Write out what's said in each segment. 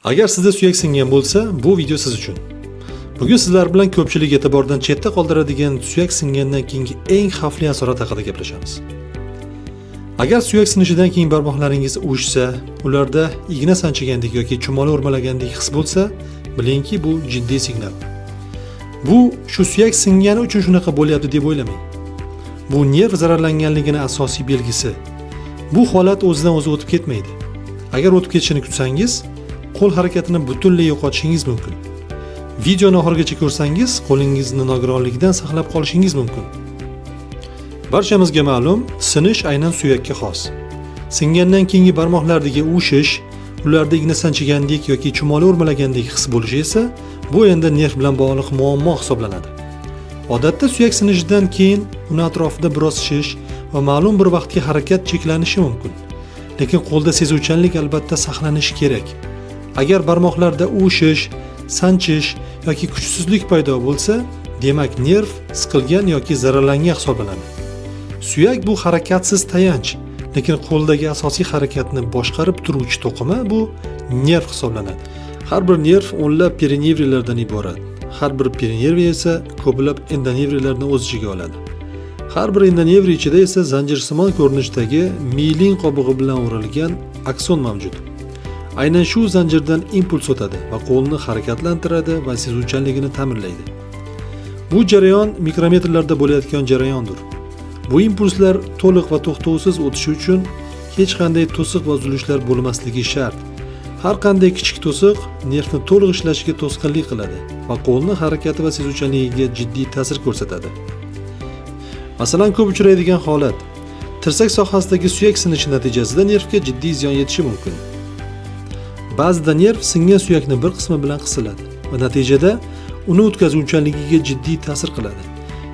Agar sizda suyak singan bo'lsa, bu video siz uchun. Bugun sizlar bilan ko'pchilik e'tibordan chetda qoldiradigan suyak singandan keyingi eng xavfli asorat haqida gaplashamiz. Agar suyak sinishidan keyin barmoqlaringiz uvishsa, ularda igna sanchigandek yoki chumoli o'rmalagandek his bo'lsa, bilingki, bu jiddiy signal. Bu shu suyak singani uchun shunaqa bo'lyapti deb o'ylamang. Bu nerv zararlanganligini asosiy belgisi. Bu holat o'zidan o'zi o'tib ketmaydi. Agar o'tib ketishini kutsangiz, qo'l harakatini butunlay yo'qotishingiz mumkin. Videoni oxirigacha ko'rsangiz, qo'lingizni nogironlikdan saqlab qolishingiz mumkin. Barchamizga ma'lum, sinish aynan suyakka xos. Singandan keyingi barmoqlardagi uvishish, ularda igna sanchigandek yoki chumoli o'rmalagandek his bo'lishi esa bu endi nerv bilan bog'liq muammo hisoblanadi. Odatda suyak sinishidan keyin uni atrofida biroz shish va ma'lum bir vaqtga harakat cheklanishi mumkin. Lekin qo'lda sezuvchanlik albatta saqlanishi kerak. Agar barmoqlarda uvishish, sanchish yoki kuchsizlik paydo bo'lsa, demak, nerv siqilgan yoki zararlangan hisoblanadi. Suyak bu harakatsiz tayanch, lekin qo'ldagi asosiy harakatni boshqarib turuvchi to'qima bu nerv hisoblanadi. Har bir nerv o'nlab perinevrilardan iborat. Har bir perinevriya esa ko'plab endonevrilarni o'z ichiga oladi. Har bir endonevriy ichida esa zanjirsimon ko'rinishdagi miyelin qobig'i bilan o'ralgan akson mavjud. Aynan shu zanjirdan impuls o'tadi va qo'lni harakatlantiradi va sezuvchanligini ta'minlaydi. Bu jarayon mikrometrlarda bo'layotgan jarayondir. Bu impulslar to'liq va to'xtovsiz o'tishi uchun hech qanday to'siq va uzilishlar bo'lmasligi shart. Har qanday kichik to'siq nervni to'liq ishlashiga to'sqinlik qiladi va qo'lni harakati va sezuvchanligiga jiddiy ta'sir ko'rsatadi. Masalan, ko'p uchraydigan holat: tirsak sohasidagi suyak sinishi natijasida nervga jiddiy ziyon yetishi mumkin. Ba'zida nerv singan suyakni bir qismi bilan qisiladi va natijada uni o'tkazuvchanligiga jiddiy ta'sir qiladi.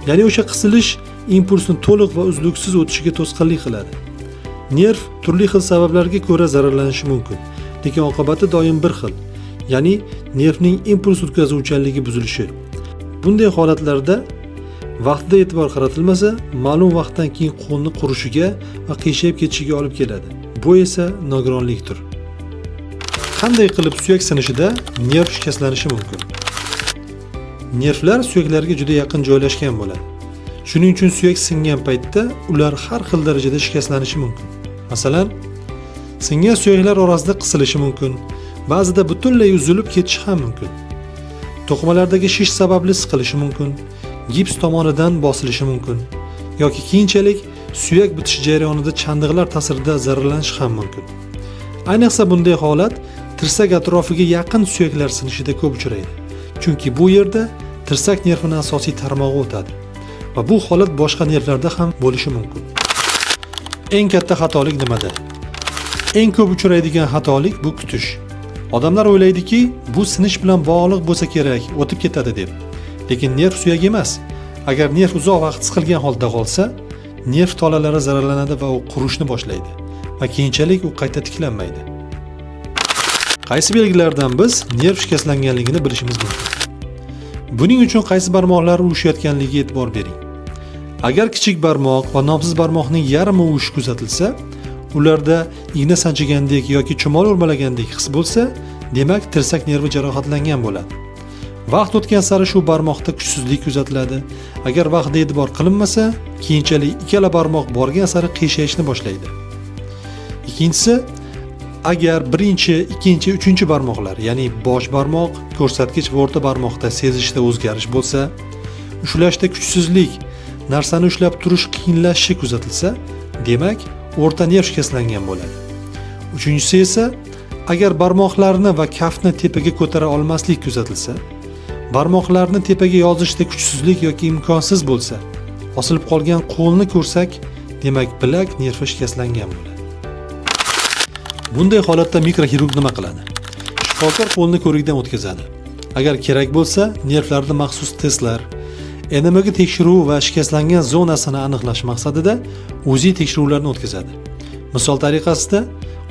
Ya'ni o'sha qisilish impulsni to'liq va uzluksiz o'tishiga to'sqinlik qiladi. Nerv turli xil sabablarga ko'ra zararlanishi mumkin, lekin oqibati doim bir xil. Ya'ni nervning impuls o'tkazuvchanligi buzilishi. Bunday holatlarda vaqtida e'tibor qaratilmasa, ma'lum vaqtdan keyin qo'lni qurishiga va qiyshayib ketishiga olib keladi. Bu esa nogironlikdir. Qanday qilib suyak sinishida nerv shikastlanishi mumkin? Nervlar suyaklarga juda yaqin joylashgan bo'ladi. Shuning uchun suyak singan paytda ular har xil darajada shikastlanishi mumkin. Masalan, singan suyaklar orasida qisilishi mumkin, ba'zida butunlay uzilib ketishi ham mumkin. To'qimalardagi shish sababli siqilishi mumkin, gips tomonidan bosilishi mumkin yoki keyinchalik suyak bitish jarayonida chandiqlar ta'sirida zararlanishi ham mumkin. Ayniqsa bunday holat tirsak atrofiga yaqin suyaklar sinishida ko'p uchraydi. Chunki bu yerda tirsak nervini asosiy tarmog'i o'tadi va bu holat boshqa nervlarda ham bo'lishi mumkin. Eng katta xatolik nimada? Eng ko'p uchraydigan xatolik bu kutish. Odamlar o'ylaydiki, bu sinish bilan bog'liq bo'lsa kerak, o'tib ketadi deb. Lekin nerv suyak emas. Agar nerv uzoq vaqt siqilgan holda qolsa, nerv tolalari zararlanadi va u qurishni boshlaydi va keyinchalik u qayta tiklanmaydi. Qaysi belgilardan biz nerv shikastlanganligini bilishimiz mumkin? Buning uchun qaysi barmoqlar uvishayotganligiga e'tibor bering. Agar kichik barmoq va nomsiz barmoqning yarmi uvishi kuzatilsa, ularda igna sanchigandek yoki chumoli o'rmalagandek his bo'lsa, demak, tirsak nervi jarohatlangan bo'ladi. Vaqt o'tgan sari shu barmoqda kuchsizlik kuzatiladi. Agar vaqtida e'tibor qilinmasa, keyinchalik ikkala barmoq borgan sari qiyshayishni boshlaydi. Ikkinchisi, agar birinchi, ikkinchi, uchinchi barmoqlar, ya'ni bosh barmoq, ko'rsatkich va o'rta barmoqda sezishda o'zgarish bo'lsa, ushlashda kuchsizlik, narsani ushlab turish qiyinlashishi kuzatilsa, demak, o'rta nerv shikastlangan bo'ladi. Uchinchisi esa, agar barmoqlarni va kaftni tepaga ko'tara olmaslik kuzatilsa, barmoqlarni tepaga yozishda kuchsizlik yoki imkonsiz bo'lsa, osilib qolgan qo'lni ko'rsak, demak, bilak nervi shikastlangan bo'ladi. Bunday holatda mikroxirurg nima qiladi? Shifokor qo'lni ko'rikdan o'tkazadi. Agar kerak bo'lsa, nervlarni maxsus testlar, NMG tekshiruvi va shikastlangan zonasini aniqlash maqsadida UZI tekshiruvlarini o'tkazadi. Misol tariqasida,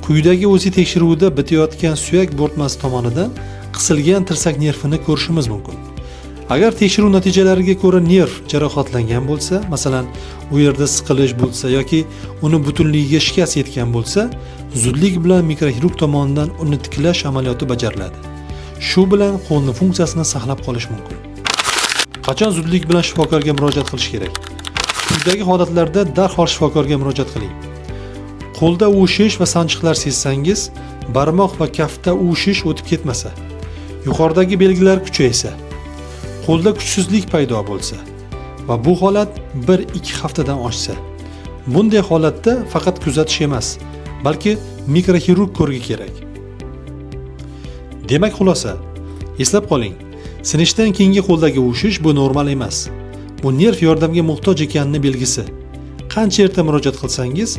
quyidagi UZI tekshiruvida bitayotgan suyak bo'rtmasi tomonidan qisilgan tirsak nervini ko'rishimiz mumkin. Agar tekshiruv natijalariga ko'ra nerv jarohatlangan bo'lsa, masalan, u yerda siqilish bo'lsa yoki uni butunligiga shikast yetgan bo'lsa, zudlik bilan mikroxirurg tomonidan uni tiklash amaliyoti bajariladi. Shu bilan qo'lni funksiyasini saqlab qolish mumkin. Qachon zudlik bilan shifokorga murojaat qilish kerak? Quyidagi holatlarda darhol shifokorga murojaat qiling. Qo'lda uvishish va sanchiqlar sezsangiz, barmoq va kaftda uvishish o'tib ketmasa, yuqoridagi belgilar kuchaysa, qo'lda kuchsizlik paydo bo'lsa va bu holat 1-2 haftadan oshsa. Bunday holatda faqat kuzatish emas, balki mikroxirurg ko'rigi kerak. Demak, xulosa, eslab qoling, sinishdan keyingi qo'ldagi uvishish bu normal emas. Bu nerv yordamga muhtoj ekanini belgisi. Qancha erta murojaat qilsangiz,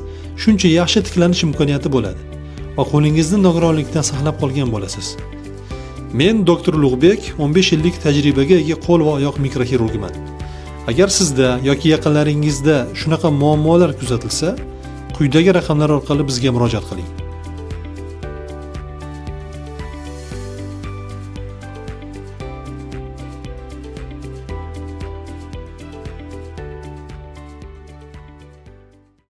shuncha yaxshi tiklanish imkoniyati bo'ladi va qo'lingizni nogironlikdan saqlab qolgan bo'lasiz. Men doktor Ulug'bek, 15 yillik tajribaga ega qo'l va oyoq mikroxirurgiman. Agar sizda yoki yaqinlaringizda shunaqa muammolar kuzatilsa, quyidagi raqamlar orqali bizga murojaat qiling.